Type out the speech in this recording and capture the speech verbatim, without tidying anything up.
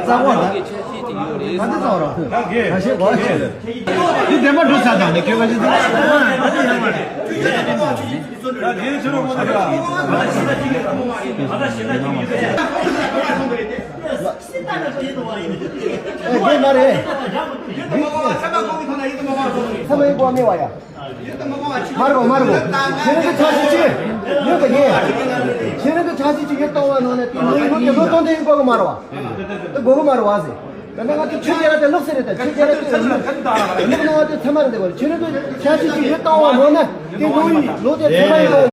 རྩ་བ་ལ། ད་འདི་ཚོ་རོ། ད་ཤེས་གོ་ཤེས། འདི་བདེན་པ་འགྲོ་ས་དང་ནི་ཁྱོད་ཀ་ཤེས་འདུག་ད་དེ་ཡང་མ་རེད། ད་དེ་ཚོ་རོ་མ་རེད། ཨེ་དེ་མ་རེད། ཚ་མའི་གོ་མེ་བ་ཡ། མར་གོ་མར་གོ། ཁྱེད་རང་གི་ཆ་ཤས་ཅི། ཡོད་གི་ཡིན། ཁྱེད་རང་གི་ཆ་ཤས་ཅི་ཡོད་གཏོང་བ་ནང་ནས་དེ་ལོ་ཡིན་ལོ་དེ་ལོ་གཏོང་དེ་ཡིན་གོ་གི་མར་བ། དེ་གོ་གི་མར་བ་ཟེར། ད་ནང་ང་དེ་ཆུ་རྒྱ་ར་དེ་ལོག་ཟེར་རེད། ད་ཆུ་རྒྱ་ར་དེ་ལོག་ནང་བ་དེ་ཚ་མ་རེད་དེ་བར། ཁྱེད་རང་གི་ཆ་ཤས་ཅི་ཡོད་གཏོང་བ་ནང་ན་དེ་ལོ་ཡིན་ལོ་དེ་ཚ་མ་ཡིན་གོ་